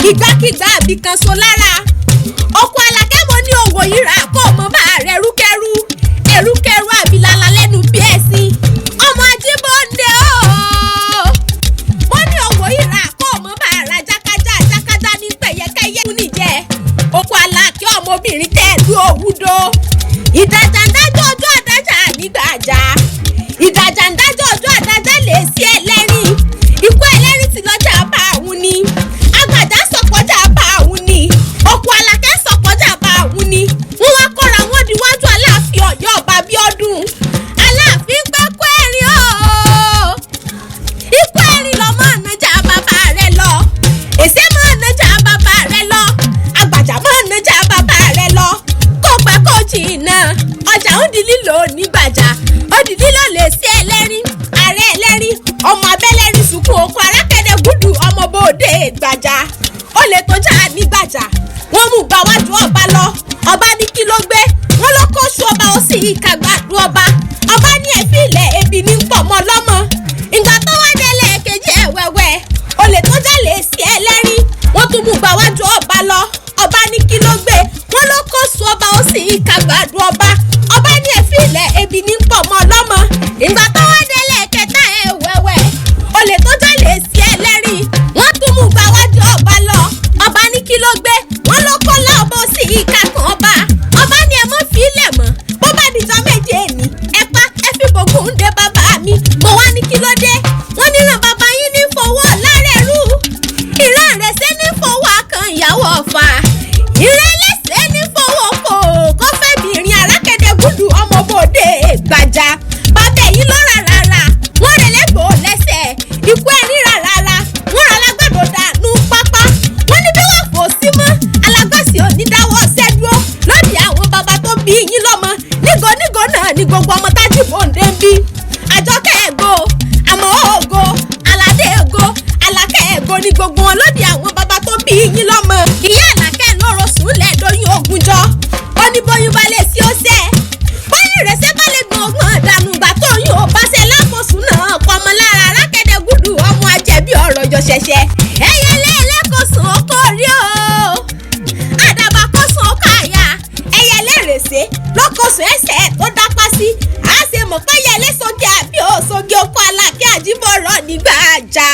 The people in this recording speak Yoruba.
Ìgbàkigbà àbí kan so lára. Oko Àlàkẹ́, mo ní òwò yìí rà kó mọ́ bá rẹ̀ rúkẹ́rú ẹ̀rúkẹ́rú àbílala lẹ́nu bí ẹ̀sìn ọmọ Ajíbọ́ndé ooo. Mo ní òwò yìí rà kó mọ́ bá ra jákájá jákájá ní pẹ̀yẹkẹ́yẹ níjẹ́. Oko Àlàkẹ́, ọmọbìnrin tẹ̀lú òwúdó. Ìdájàndájọ́ ọjọ́ àdájà nígbàjá, ìdájàndájọ́ ọjọ́ àdájà lè sí ẹlẹ́rìn. Ikú ẹlẹ́rìn ti lọ́jà bá àwọn ni, agbàjá sọ̀pọ̀jà bá àwọn ni, Oko Àlàkẹ́ sọ̀pọ̀jà bá àwọn ni. Wọ́n wá kóra wọn díwájú Aláàfin Ọ̀yọ́, Ọba Bíọ́dún. Aláàfin pẹ́ kú ẹ̀rín ooo. Ikú ẹ̀rín lọ́mọ ànájà bàbá rẹ̀ lọ, èsè mọ́ ànájà bàbá rẹ̀ lọ, àgbàjà mọ́ ànájà bàbá rẹ̀ lọ. Kó pẹ́ kó jìnnà, ọjà ń di lílò nígbàjà, ó di lílò lè sí ẹlẹ́rìn. Ààrẹ ẹlẹ́rìn, ọmọ abẹ́lẹ́rìn sunkún. Oko arákẹ́dẹ́ gúdù, ọmọ bòde gbàjà, ó lè tó jà nígbàjà. Wọ́n mú gbàwájú ọba lọ. Ọba ní kí ló gbé? Wọ́n ló kó su ọba, ó sì kàgbàdo ọba. Ọba ní ẹ̀fí ilẹ̀, ebi ní pọ̀ mọ́ lọ́mọ. Ìgbà tó wá délé kejì ẹ̀wẹ̀wẹ̀, olè tó jalè sí ẹlẹ́rìn, wọ́n tún mú gbàwájú ọba lọ. Ọba ní kí ló gbé? Wọ́n ló kó su ọba, ó sì kàgbàdo ọba. Ọba ní ẹ̀fí ilẹ̀, ebi ní pọ̀ mọ́ lọ́mọ. Ìgbà tó wá délé kẹta ẹ̀wẹ̀wẹ̀, olè tó jalè sí ẹlẹ́rìn, wọ́n tún mú gbàwájú ọba lọ. Ọba ní kí ló gbé? Wọ́n ló kó láọbọ sí ìka kan ọba. Ọba ní ẹ mọ́ fi ilẹ̀ mọ́, bó bá dìjọ́ méje ní ẹ pa, ẹ fi bògùn ń de bàbá mi. Mo wá ní kí ló dé? Wọ́n níran bàbá yín ní fowó lárẹ̀rú, ìran rẹ̀ ṣe ní fowó akàn ìyàwó ọ̀fà, ìran ẹlẹ́sẹ̀ ní fowó kò kó fẹ́ bìnrin. Arákẹ́dẹ́ gúdù, ọmọ bòde gbàjà, bàbá yìí ló rà rárá, wọ́n rẹ̀ lẹ́gbọ̀ọ́ lẹ́sẹ̀. Ikú ẹ̀rín rà rárá, wọ́n rà lágbàdo dànù pápá. Wọ́n ní bí wọ́n fò sí mọ́ alágbàsí onídàáwọ́ ọ̀sẹ̀ dúró lóde àwọn bàbá tó bí yín lọ́mọ. Nígo nígo náà ni gbogbo ọmọ tájì bòǹdé ń bí. Àjọkẹ́ ẹ̀gọ́, àmọ́ ògo aládé ẹ̀gọ́, Alákẹ́ ẹ̀gọ́ ni gbogbo wọn lóde àwọn bàbá tó bí yín lọ́mọ. Ìyá Àlàkẹ́ lóró sùn lẹ́ẹ̀dọ́yún ogúnjọ́. Ó ní bóyún bá lè sí ó sẹ́, bóyún ìrẹsẹ̀ bá lè gbọ̀n ọgbọ̀n dànù, ìgbà tó yún ò bá ṣe lákòóso náà pọmọ lára. Arákẹ́dẹ́ gúdù, ọmọ ajẹ̀bí ọ̀rọ̀ jọ ṣẹ̀ṣẹ̀. Ẹyẹlé ẹlẹ́kọ̀sùn ọkọ̀ rí o, àdàbà kọ̀sùn ọkọ̀ àyà, ẹyẹlé rèsé lọ́kọ̀sùn ẹsẹ̀ tó dápá sí. A ṣe mọ̀ pé ẹyẹlé sóge àbí òṣoge? Oko Alákẹ́ àjíbọ̀rọ̀ nígbà àjà.